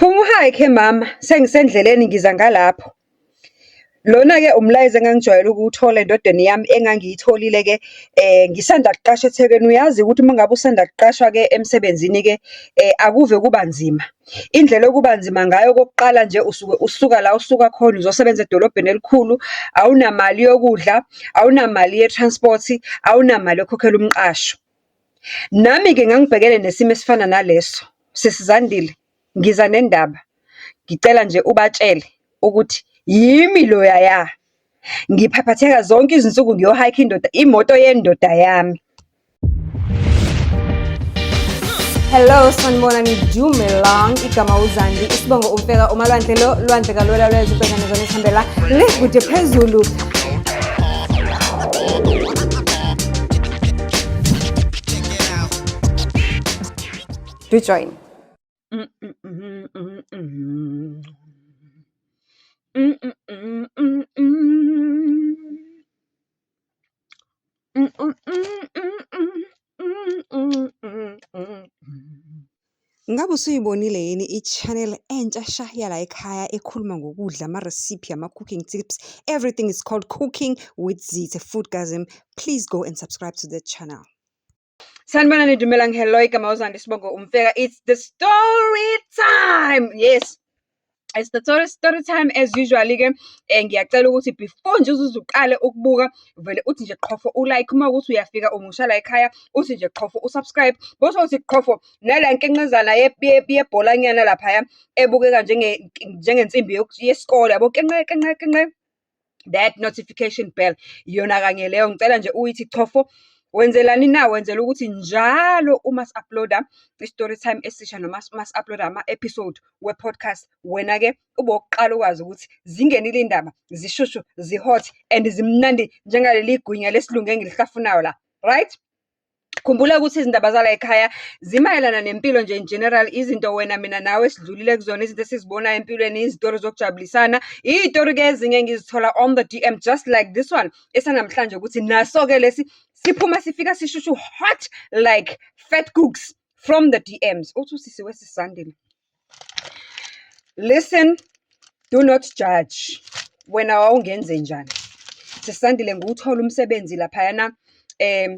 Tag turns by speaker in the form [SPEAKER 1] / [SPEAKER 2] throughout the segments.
[SPEAKER 1] Phuma uhayikhe mama, sengisendleleni ngiza ngalapho. Lona-ke umlayezo engangijwayele ukuwuthola endodeni yami engangiyitholile-ke ngisanda kuqashwa eThekwini. Uyazi ukuthi uma ngabe usanda kuqashwa-ke emsebenzini-ke akuve kuba nzima. Indlela okuba nzima ngayo okokuqala nje, usuke usuka la osuka khona uzosebenza edolobheni elikhulu, awunamali yokudla, awunamali ye-transport, awunamali yokukhokhela umqasho. Nami-ke ngangibhekene nesimo esifana naleso. Sisi Zandile, ngiza nendaba. Ngicela nje ubatshele ukuthi yimi loyaya. Ngiphaphatheka zonke izinsuku ngiyohayikha indoda, imoto yendoda yami.
[SPEAKER 2] Hello, sanibonani Dumelang, igama uZandi, isibongo uMfeka uMalwandle lo lwandle kalwela lwezwe ubhekane zona esihambela le kude phezulu. Do join.
[SPEAKER 1] Ngabe usuyibonile yini i-channel entsha sha yala ekhaya ekhuluma ngokudla, ama-recipe, ama-cooking tips, everything is called Cooking with Zitha Foodgasm. Please go and subscribe to that channel. Sanibonani, dumelang, hello, igama uZandi Sibongo Umfeka. It's the story time. Yes. It's the story time as usually ke ngiyacela ukuthi before nje uze uqale ukubuka vele uthi nje qhofo u-like uma ukuthi uyafika umusha la ekhaya uthi nje qhofo u-subscribe bese uthi qhofo nala nkenqezana yebholanyana laphaya ebukeka njengensimbi yesikole yabo kenqe kenqe kenqe that notification bell iyona kanye leyo. Ngicela nje uyithi chofo. Wenzelani na? Wenzela ukuthi njalo uma si-upload-a i-story time esisha noma uma si-upload-a ama-episode we-podcast, wena-ke ube owokuqala ukwazi ukuthi zingenile iy'ndaba, zishushu, zi-hot and zimnandi njengaleli gwinya lesilungu engilihlafunayo la, right? Khumbula ukuthi izindaba zala ekhaya zimayelana nempilo nje in general, izinto wena mina nawe esidlulile kuzona, izinto esizibonayo empilweni, izitori zokujabulisana. Iy'tori-ke ezinye engizithola on the DM just like this one esanamhlanje ukuthi naso-ke lesi siphuma sifika sishushu hot like fat cooks from the DMs. Uthi usisi wesisandile. Listen, do not judge. Wena wawungenzenjani? Sisandile ngiwuthole umsebenzi laphayana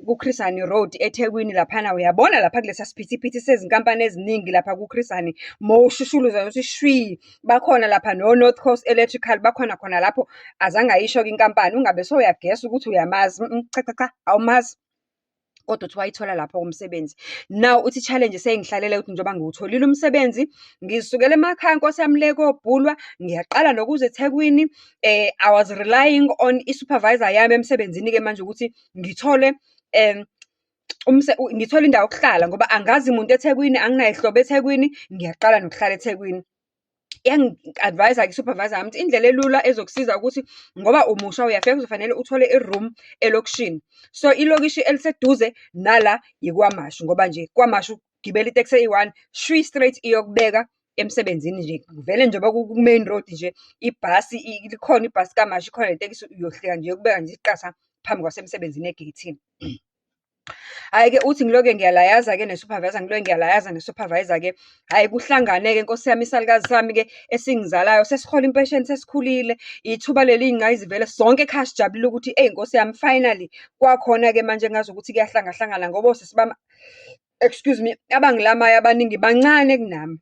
[SPEAKER 1] ku-Chris Hani Road eThekwini laphana. Uyabona lapha kulesa siphithiphithi sezinkampani eziningi lapha ku-Chris Hani. Mowushushuluza uthi shwi, bakhona lapha no-North Coast Electrical bakhona khona lapho. Azange ayisho-ke inkampani, ungabe sewuyagesa ukuthi uyamazi. Cha cha cha, awumazi. Kodwa uthi wayithola lapho umsebenzi. Now uthi i-challenge seyingihlalele ukuthi njengoba ngiwutholile umsebenzi, ngizisukela emakhaya nkosi yami le koBhulwa, ngiyaqala nokuza eThekwini. I was relying on i-supervisor yami emsebenzini-ke manje ukuthi ngithole ngithole indawo yokuhlala ngoba angazi muntu eThekwini, anginay'hlobo eThekwini, ngiyaqala nokuhlala eThekwini. Yangi-advise-a-ke i-supervisor yami ukuthi indlela elula ezokusiza ukuthi ngoba umusha uyafika kuzofanele uthole i-room elokishini. So, ilokishi eliseduze nala yiKwaMashu, ngoba nje KwaMashu gibela itekisi eyi-one, shwi straight iyokubeka emsebenzini nje. Vele njengoba ku-main road nje, ibhasi likhona ibhasi KaMashu, ikhona netekisi uyohlika nje iyokubeka nje iqatha phambi kwasemsebenzini egeyithini. Hhayi-ke uthi ngiloke ngiyalayaza-ke ne-supervisor, ngiloke ngiyalayaza ne-supervisor-ke. Hhayi kuhlangane-ke nkosi yami, isalukazi sami-ke esingizalayo sesihola impesheni, sesikhulile. Ithuba leli iy'ngqayizivele sonke ekhaya sijabulile ukuthi eyi nkosi yami finally kwakhona-ke manje engazukuthi kuyahlangahlangana ngoba osisi bami, excuse me, abangilamayo abaningi bancane kunami.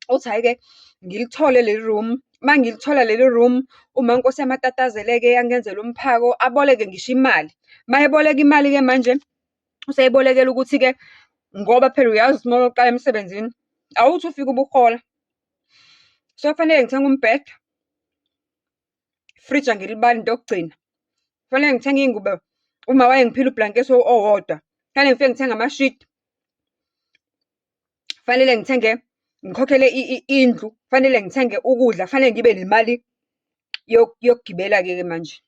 [SPEAKER 1] Uthi hhayi-ke ngilithole leli room, uma ngilithola leli room, uma nkosi yami atatazele-ke angenzele umphako, aboleke ngisho imali. Uma eboleka imali-ke manje, useyibolekela ukuthi-ke ngoba phela uyazi ukuthi uma uyoqala emsebenzini, awuthi ufike ubuhola. So, kufanele ngithenge umbhede, ifriji angilibali into yokugcina. Kufanele ngithenge iy'ngubo, uma wayengiphile ublanketi owodwa. Kufanele ngifike ngithenge amashidi. Kufanele ngithenge, ngikhokhele indlu, kufanele ngithenge ukudla, kufanele ngibe nemali yokugibela-ke ke manje.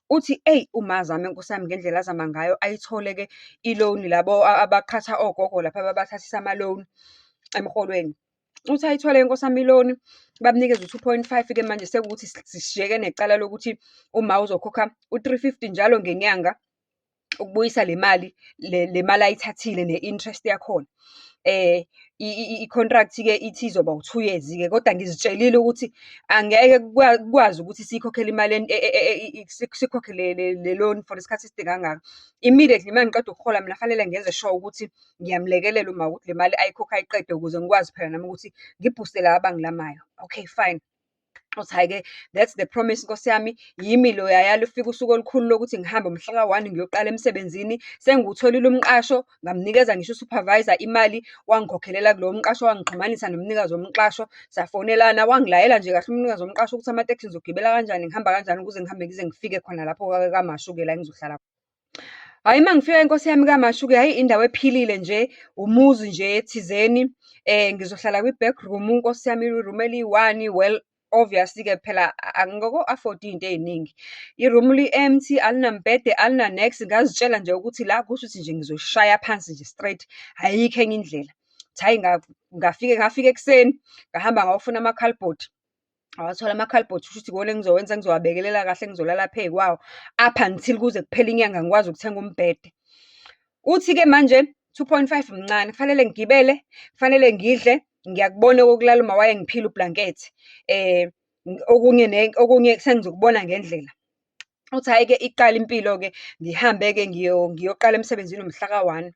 [SPEAKER 1] Uthi eyi uma azame nkosi yami ngendlela azama ngayo ayithole-ke i-loan labo abaqhatha ogogo lapha ababathathisa ama-loan emholweni. Uthi ayithole nkosi yami i-loan, bamnikeze u-two point five-ke manje sekuwukuthi sishiyeke necala lokuthi uma uzokhokha u-three fifty njalo ngenyanga. Ukubuyisa le mali, le mali ayithathile ne-interest yakhona.
[SPEAKER 2] I-contract-ke ithi izoba u-2 years-ke, kodwa ngizitshelile ukuthi angeke kukwazi ukuthi siyikhokhele imali sikhokhe le loan for isikhathi eside kangaka. Immediately uma ngiqeda ukuhola mina fanele ngenze sure ukuthi ngiyamlekelela uma ukuthi le mali ayikhokhe ayiqede ukuze ngikwazi phela nami ukuthi ngibhuste laba abangilamayo. Okay, fine. Uthi hhayi-ke, that's the promise nkosi yami, yimi loyaya lufika usuku olukhulu lokuthi ngihambe mhlaka 1 ngiyoqala emsebenzini. Sengiwutholile umqasho, ngamnikeza ngisho u-supervisor imali, wangikhokhelela kulowo mqasho, wangixhumanisa nomnikazi womqasho, safonelana, wangilayela nje kahle umnikazi womqasho ukuthi amatekisi ngizogibela kanjani, ngihamba kanjani ukuze ngihambe ngize ngifike khona lapho KwaMashu-ke la engizohlala. Hhayi, uma ngifika inkosi yami KwaMashu-ke, hhayi indawo ephilile nje, umuzi nje thizeni. Ngizohlala kwi-back room nkosi yami, i-room eliyi-one, well, obviously-ke phela angiko-afford iy'nto ey'ningi. I-room li-empty, alinambhede, alina-niks. Ngazitshela nje ukuthi la kushuthi nje ngizoyishaya phansi nje straight, ayikho enye indlela. Hhayi, ngafike ngafika ekuseni, ngahamba ngayofuna amakhalibhothi. Ngawathola amakhalibhothi, kushuthi iwona engizowenza, engizowabekelela kahle, engizolala phezu kwawo, up until kuze kuphele inyanga ngikwazi ukuthenga umbhede. Uthi-ke manje 2.5 mncane, kufanele ngigibele, kufanele ngidle, ngiyakubona okokulala uma wayengiphile ublankethi. Okunye okunye sengizokubona ngendlela. Uthi hhayi-ke iqale impilo-ke, ngihambe-ke ngiyoqala emsebenzini mhlaka 1.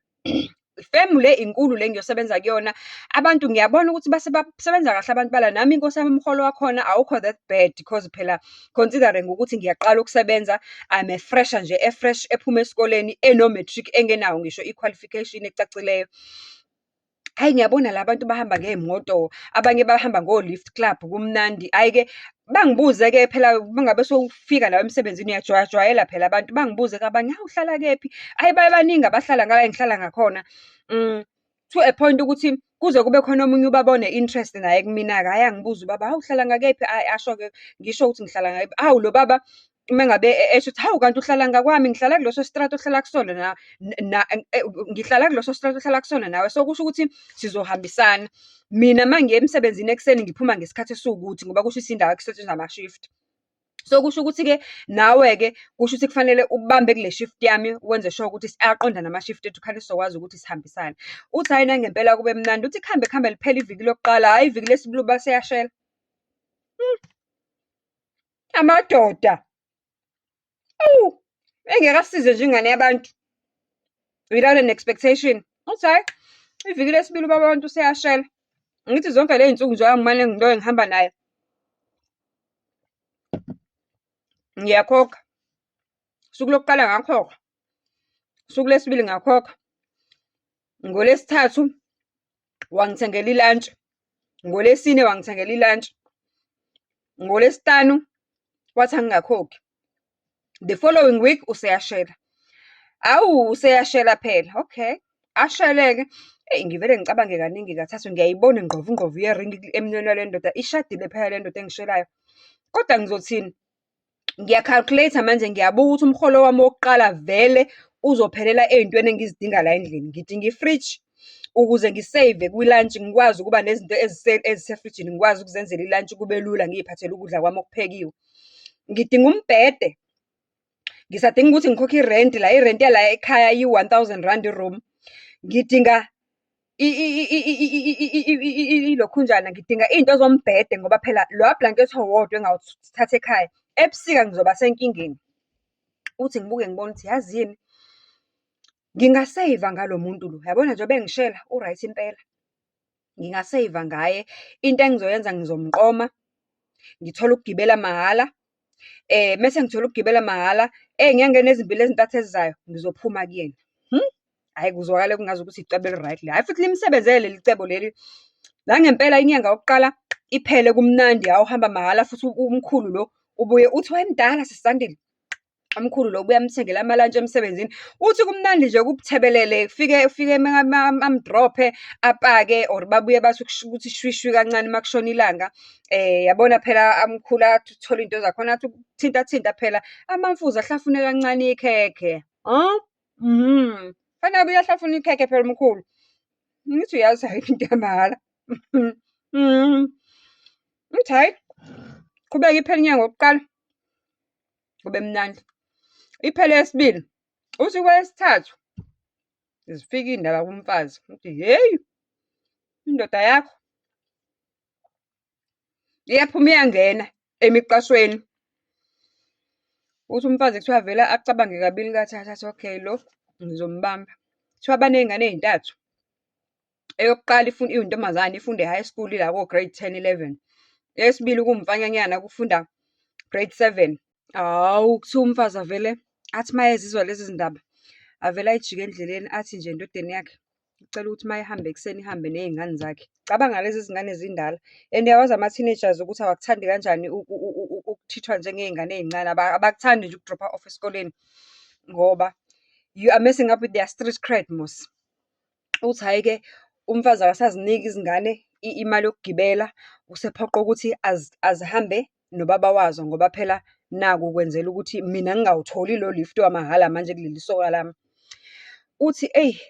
[SPEAKER 2] Ifemu le inkulu le engiyosebenza kuyona. Abantu ngiyabona ukuthi basebenza kahle abantu bala. Nami inkosi yami umholo wakhona awukho that bad, because phela considering ukuthi ngiyaqala ukusebenza, I'm a fresher nje, e-fresh, ephuma esikoleni, eno-matric, engenawo ngisho i-qualification ecacileyo. Hhayi, ngiyabona la bantu bahamba ngey'moto, abanye bahamba ngo-lift club, kumnandi. Hhayi-ke, bangibuze-ke phela uma ngabe sewufika nawe emsebenzini uyajwayajwayela phela abantu. Bangibuze-ke abanye, hawu uhlala kephi? Hhayi, babaningi abahlala ngala engihlala ngakhona. To a point ukuthi kuze kube khona omunye ubaba one-interest naye kumina-ke, hhayi angibuze ubaba, hawu uhlala ngakephi? Hhayi asho-ke, ngisho ukuthi ngihlala ngakephi. Hawu lo baba uma ngabe esho ukuthi, hawu kanti uhlala ngakwami, ngihlala kuleso strata ohlala kusona ngihlala kuleso strata ohlala kusona nawe. So, kusho ukuthi sizohambisana. Mina uma ngiya emsebenzini ekuseni ngiphuma ngesikhathi esiwukuthi, ngoba kusho ukuthi indawo kusetshenzwa ama-shift. So, kusho ukuthi-ke, nawe-ke kusho ukuthi kufanele ubambe kule shift yami, wenze sure ukuthi ayaqonda nama-shift ethu khane sizokwazi ukuthi sihambisane. Uthi hhayi nangempela kube mnandi, uthi kuhambe kuhambe liphele iviki lokuqala, hhayi iviki lesibili baseyashela. Amadoda! Awu, engeke asize nje ingane yabantu without an expectation. Uthi hhayi, iviki lesibili ubaba wabantu useyashela. Ngithi zonke ley'nsuku nje ngimane ngilokhe ngihamba naye. Ngiyakhokha. Usuku lokuqala ngakhokha, usuku lwesibili ngakhokha. NgoLwesithathu wangithengela ilantshi, ngoLwesine wangithengela ilantshi, ngoLwesihlanu wathi angingakhokhi. The following week useyashela. Awu, useyashela phela, okay. Ashele-ke, eyi ngivele ngicabange kaningi kathathu, ngiyayibona ingqovungqovu yeringi emnweni wale ndoda, ishadile phela le ndoda engishelayo. Kodwa ngizothini? Ngiya-calculate-a manje, ngiyabuka ukuthi umholo wami wokuqala vele uzophelela ey'ntweni engizidinga la endlini. Ngidinga ifriji ukuze ngi-save-e kwi-lunch, ngikwazi ukuba nezinto ezisefrijini, ngikwazi ukuzenzela i-lunch kube lula, ngiy'phathele ukudla kwami okuphekiwe. Ngidinga umbhede, ngisadinga ukuthi ngikhokhe irenti la, irenti yala ekhaya iyi-R1 000 i-room. Ngidinga ilokhunjana, ngidinga iy'nto zombhede ngoba phela loya blanket owodwa engawuthatha ekhaya, ebusika ngizoba senkingeni. Uthi ngibuke ngibone ukuthi yazi yini, nginga-save-a ngalo muntu lo, yabona njengoba engishela u-right impela. Nginga-save-a ngaye, into engizoyenza ngizomqoma, ngithole ukugibela mahhala. Mese ngithole ukugibela mahhala, ey'nyangeni ezimbili ezintathu ezizayo, ngizophuma kuyena. Hhayi kuzwakale kungazukuthi icebo eli-right le, hhayi futhi limsebenzele leli cebo leli. Nangempela inyanga yokuqala iphele kumnandi, hhawu uhamba mahhala futhi umkhulu lo ubuye uthi wayemdala sisi Zandile. Umkhulu lo ubuye amthengele amalantshi emsebenzini. Uthi kumnandi nje kubuthebelele, kufike ufike amdrophe, apake or babuye bathi ukuthi shwi shwi kancane uma kushona ilanga. Yabona phela umkhulu athi ukuthola iy'nto zakhona, athi ukuthinta thinta phela, amamfuza ahlafune kancane ikhekhe. Fanele abuye ahlafune ikhekhe phela umkhulu. Ngithi uyazi ayikho into yamahhala. Ngithi hhayi, qhubeka iphele inyanga yokuqala, kube mnandi. Iphele eyesibili, uthi kweyesithathu, zifike iy'ndaba kumfazi, uthi hheyi. Indoda yakho iyaphuma iyangena emiqashweni. Uthi umfazi kuthiwa avele acabange kabili kathathu athi, okay lo ngizombamba. Kuthiwa baney'ngane ey'ntathu. Eyokuqala iwuntombazane ifunda e-high school ila ko-grade ten, eleven. Eyesibili kuwumfanyanyana kufunda grade seven. Hhawu, kuthiwa umfazi avele athi uma ezizwa lezi zindaba, avele ayijike endleleni athi nje endodeni yakhe, ucela ukuthi uma ehamba ekuseni ihambe ney'ngane zakhe. Cabanga lezi zingane zindala and uyawazi ama-teenagers ukuthi awakuthandi kanjani uku-treat-wa njengey'ngane ey'ncane. Abakuthandi nje uku-drop-wa off esikoleni ngoba you are messing up with their street cred mos. Uthi hhayi-ke, umfazi akasaziniki izingane imali yokugibela, usephoqwa ukuthi azihambe nobaba wazo ngoba phela naku kwenzela ukuthi mina ngingawutholi lo lift wamahhala manje kuleli soka lami. Uthi eyi,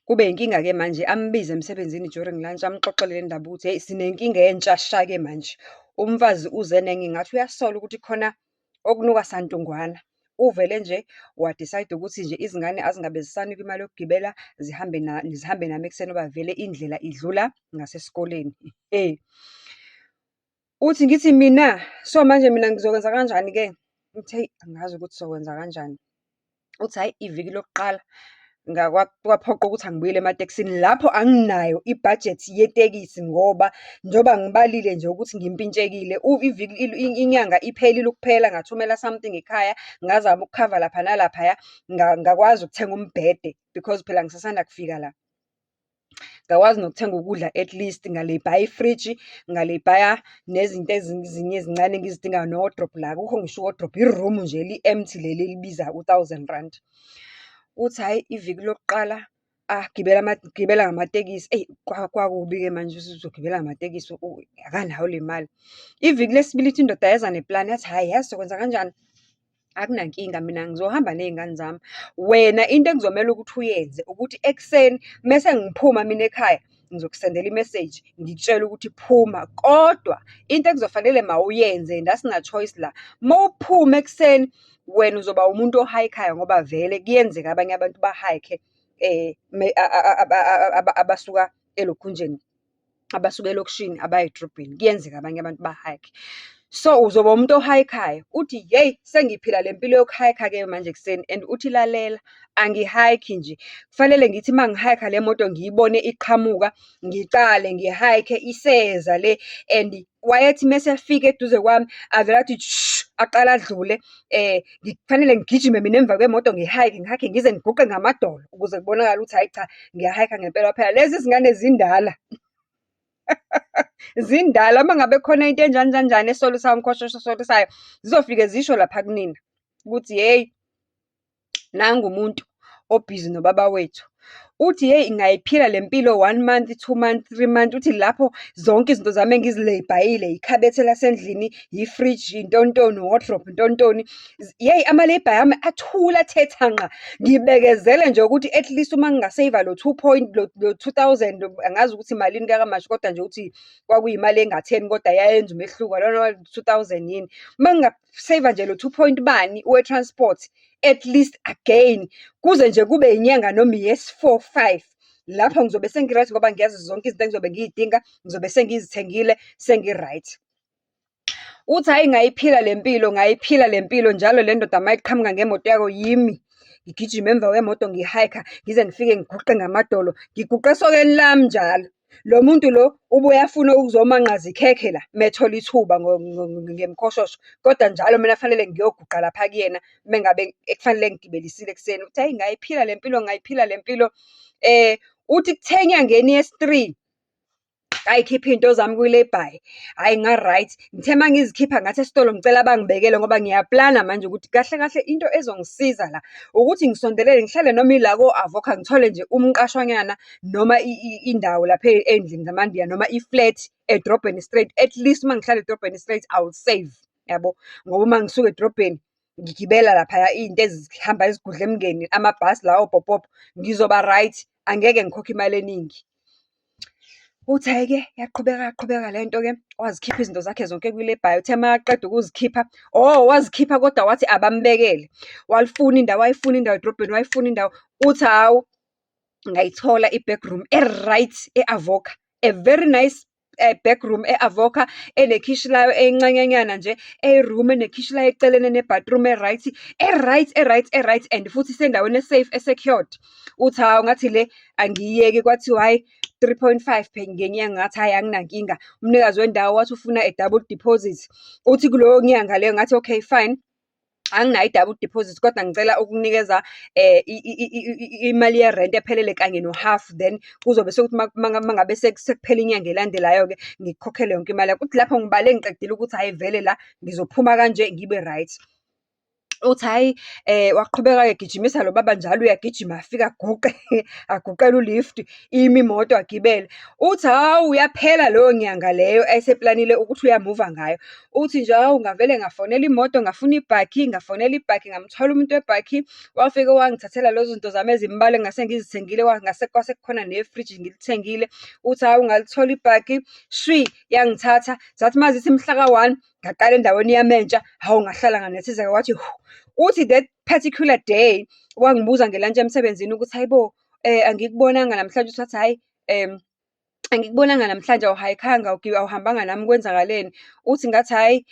[SPEAKER 2] kube inkinga-ke manje ambize emsebenzini during lunch, amuxoxele le ndaba ukuthi hheyi sinenkinga entsha sha-ke manje. Umfazi uze nenye ngathi uyasola ukuthi khona okunuka santungwana. Uvele nje wa-decide ukuthi nje izingane azingabe zisanikwa imali yokugibela, zihambe zihambe nami ekuseni ngoba vele indlela idlula ngasesikoleni. Uthi ngithi mina, so manje mina ngizokwenza kanjani-ke? Ngithi hheyi, angazi ukuthi sokwenza kanjani. Uthi hhayi, iviki lokuqala kwaphoqa ukuthi angibuyele ematekisini. Lapho anginayo ibhajethi yetekisi ngoba njengoba ngibalile nje ukuthi ngimpintshekile. Iviki inyanga iphelile ukuphela, ngathumela something ekhaya, ngazama ukukhava lapha nalaphaya, ngakwazi ukuthenga umbhede because phela ngisasanda kufika la. Ngakwazi nokuthenga ukudla at least, ngaleyibhaya ifriji, ngaleyibhaya nezinto ezinye ezincane engizidingayo, ne-wardrobe la. Akukho ngisho i-wardrobe, i-room nje li-empty leli elibiza u-thousand rand. Uthi hhayi, iviki lokuqala agibela gibela ngamatekisi. Eyi, kwakubi-ke manje ukuthi uzogibela ngamatekisi akanayo le mali. Iviki lesibili ithi indoda yeza neplani yathi, hhayi yazi sokwenza kanjani? Akunankinga mina ngizohamba ney'ngane zami. Wena into ekuzomele ukuthi uyenze ukuthi ekuseni mese ngiphuma mina ekhaya, ngizokusendela imeseji, ngikutshele ukuthi phuma. Kodwa into ekuzofanele mawuyenze and asina-choice la, uma uphuma ekuseni, wena uzoba umuntu o-hike-ayo ngoba vele kuyenzeka abanye abantu ba-hike abasuka elokhunjeni, abasuka elokishini abaya edrobheni. Kuyenzeka abanye abantu ba-hike. So, uzoba umuntu o-hike-ayo. Uthi yeyi, sengiphila le mpilo yoku-hike-a-ke manje ekuseni and uthi lalela, angi-hike nje. Kufanele ngithi uma ngi-hike-a le moto ngiyibone iqhamuka, ngicale ngi-hike iseza le and wayethi mese efika eduze kwami, avele athi shh, aqale adlule. Kufanele ngigijime mina emva kwemoto ngi-hike, ngi-hike ngize ngiguqe ngamadolo ukuze kubonakale ukuthi hhayi cha, ngiya-hike-a ngempela. Phela lezi zingane zindala. Zindala, uma ngabe kukhona into enjani njani njani esolisayo, umkhoshosho osolisayo, zizofike zisho lapha kunina ukuthi hheyi, nangu umuntu obhizi nobaba wethu. Uthi hheyi, ngayiphila le mpilo one month, 2 month, 3 month. Uthi lapho zonke izinto zami engizileyibhayile, ikhabethe lasendlini, ifriji, intontoni, u-wardrobe, intontoni. Yeyi, ama-lay-by ami athula athe thanqa. Ngibekezele nje ukuthi at least uma ngingaseyiva lo two point, lo 2,000, angazi ukuthi malini kakaMashi, kodwa nje ukuthi kwakuyimali engatheni kodwa yayenza umehluko. I don't know 2,000 yini. Uma ngingaseyiva nje lo two point bani we-transport, at least again, kuze nje kube inyanga noma eyesi-four, five. Lapho ngizobe sengi-right ngoba ngiyazi zonke izinto engizobe ngiy'dinga, ngizobe sengizithengile, sengi-right. Uthi hhayi ngayiphila le mpilo, ngayiphila le mpilo njalo le ndoda uma iqhamuka ngemoto yayo yimi. Ngigijima emva kwemoto ngi-hike-a, ngize ngifike ngiguqe ngamadolo, ngiguqe esokeni lami njalo. Lo muntu lo ubuye afune ukuzomanqaza ikhekhe la, uma ethola ithuba ngemkhoshosho. Kodwa njalo mina kufanele ngiyoguqa lapha kuyena, uma ngabe kufanele ngigibelisile ekuseni. Uthi hhayi ngayiphila le mpilo, ngayiphila le mpilo. Uthi kuthe enyangeni yesi-three, ngayikhipha iy'nto zami kwi-lay-by, hhayi nga-right. Ngithe uma ngizikhipha ngathi esitolo ngicela bangibekele ngoba ngiyaplana manje ukuthi kahle kahle into ezongisiza la, ukuthi ngisondelele ngihlale noma ila ko-Avoca ngithole nje umqashwanyana noma indawo lapha ey'ndlini zamaNdiya noma i-flat edrobheni straight. At least uma ngihlala edrobheni straight, I will save, yabo. Ngoba uma ngisuka edrobheni ngigibela laphaya iy'nto ezihamba ezigudla emngeni, amabhasi lawa obhopopo, ngizoba right, angeke ngikhokhe imali eningi. Uthi hhayi-ke, yaqhubeka yaqhubeka le nto-ke, wazikhipha izinto zakhe zonke kwi-lay-by. Uthe makaqeda ukuzikhipha, oh, wazikhipha kodwa wathi abambekele. Walifuna indawo, wayifuna indawo edrobheni, wayifuna indawo. Uthi hhawu, Ngayithola i-backroom e-right e-Avoca, a very nice backroom e-Avoca, enekhishi layo eyincanyanyana nje, eyi-room enekhishi layo eceleni ene-bathroom e-right, e-right, e-right, e-right and futhi isendaweni e-safe, e-secured. Uthi hawu, ngathi le angiyiyeki, kwathiwa hhayi, 3.5 ngenyanga, ngathi hhayi anginankinga. Umnikazi wendawo wathi ufuna a double deposit. Uthi kuleyo nyanga leyo ngathi okay fine, anginayo i-double deposit kodwa ngicela ukukunikeza imali yerenti ephelele kanye no-half, then kuzobe sekuthi uma ngabe sekuphela inyanga elandelayo-ke, ngikukhokhele yonke imali yakho. Uthi lapho ngibale ngiqedile ukuthi hhayi vele la ngizophuma kanje ngibe right. Uthi hhayi, waqhubeka-ke egijimisa lo baba njalo uyagijima afike aguqe, aguqele u-lift, ime imoto agibele. Uthi hawu, yaphela leyo nyanga leyo ayeseplanile ukuthi uyamuva ngayo. Uthi nje hawu, ngavele ngafonela imoto, ngafuna ibhakhi, ngafonela ibhakhi, ngamthola umuntu webhakhi. Wafike wangithathela lezo zinto zami ezimbalwa engase ngizithengile, kwase kukhona nefriji ngilithengile. Uthi hhawu ngalithola ibhakhi, shwi, yangithatha. Zathi uma zithi mhlaka one, ngaqala endaweni yami entsha, hawu ngahlala nganethezeka kwathi hhu. Uthi that particular day, wangibuza ngelantshi emsebenzini ukuthi hhayi bo, angikubonanga namhlanje. Uthi wathi hhayi, angikubonanga namhlanje awuhayikhanga, awuhambanga nami kwenzakaleni? Uthi ngathi hhayi,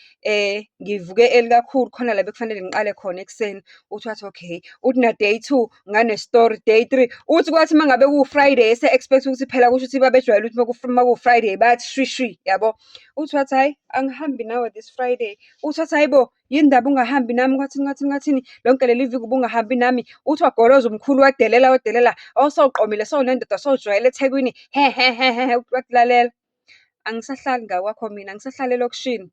[SPEAKER 2] ngivuke early kakhulu khona la bekufanele ngiqale khona ekuseni. Uthi wathi okay. Uthi na-day two, ngane-story, day three. Uthi kwathi uma ngabe ku-Friday ese-expect-a ukuthi phela kusho ukuthi babejwayele ukuthi uma ku-Friday bayathi shwi shwi, yabo. Uthi wathi hhayi, angihambi nawe this Friday. Uthi wathi hhayi bo, yini ndaba ungahambi nami, kwathini kwathini kwathini, lonke leli viki ubungahambi nami. Uthi wagoloza umkhulu wadelela wadelela, awusewuqomile sewunendoda sewujwayele eThekwini, he he he he, wathi lalela, angisahlali ngakwakho mina, angisahlali elokishini.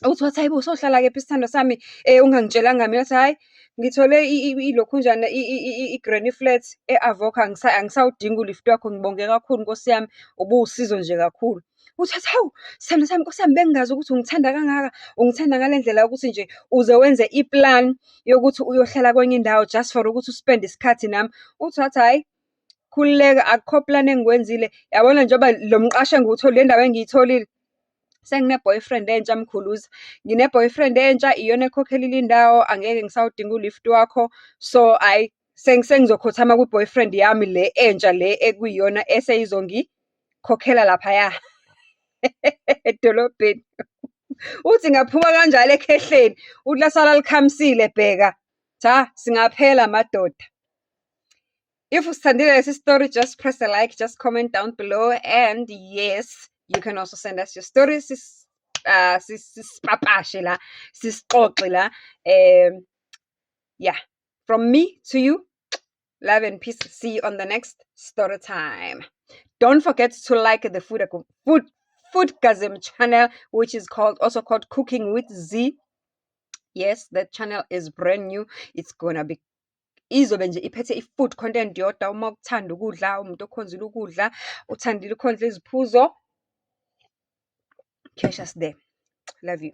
[SPEAKER 2] Uthi wathi hhayi bo, sowuhlala kephi sithandwa sami ungangitshelanga mina? Wathi hhayi, ngithole ilokhunjana i-granny flat e-Avoca, angisawudingi u-lift wakho, ngibonge kakhulu Nkosi yami, ubuwusizo nje kakhulu. Uthi wathi hawu, sithandwa sami, Nkosi yami, bengingazi ukuthi ungithanda kangaka, ungithanda ngale ndlela yokuthi nje uze wenze i-plan yokuthi uyohlala kwenye indawo just for ukuthi u-spend-e isikhathi nami. Uthi wathi hhayi, khululeka akukho plan engikwenzile. Yabona njengoba lo mqasho engiwutholile, le ndawo engiyitholile, sengine-boyfriend entsha mkhuluza. Ngine-boyfriend entsha, iyona ekhokhelile indawo, angeke ngisawudinga u-lift wakho. So, hhayi, sengizokhothama kwi-boyfriend yami le entsha le ekuyiyona eseyizongikhokhela laphaya edolobheni. Uthi ngaphuma kanjalo ekhehleni, uthi lasala likhamisile bheka. Cha, singaphela madoda. If usithandile lesi story, just press a like, just comment down below. And yes, you can also send us your stories. Sisipapashe la, sisixoxe la. Yeah, from me to you, love and peace. See you on the next story time. Don't forget to like the Foodgasm channel, which is called also called Cooking with Z. Yes, that channel is brand new. It's gonna be izobe nje iphethe i-food content yodwa. Uma uthanda ukudla, umuntu okhonzile ukudla, uthandile ukhonza iziphuzo, catch us there. Love you.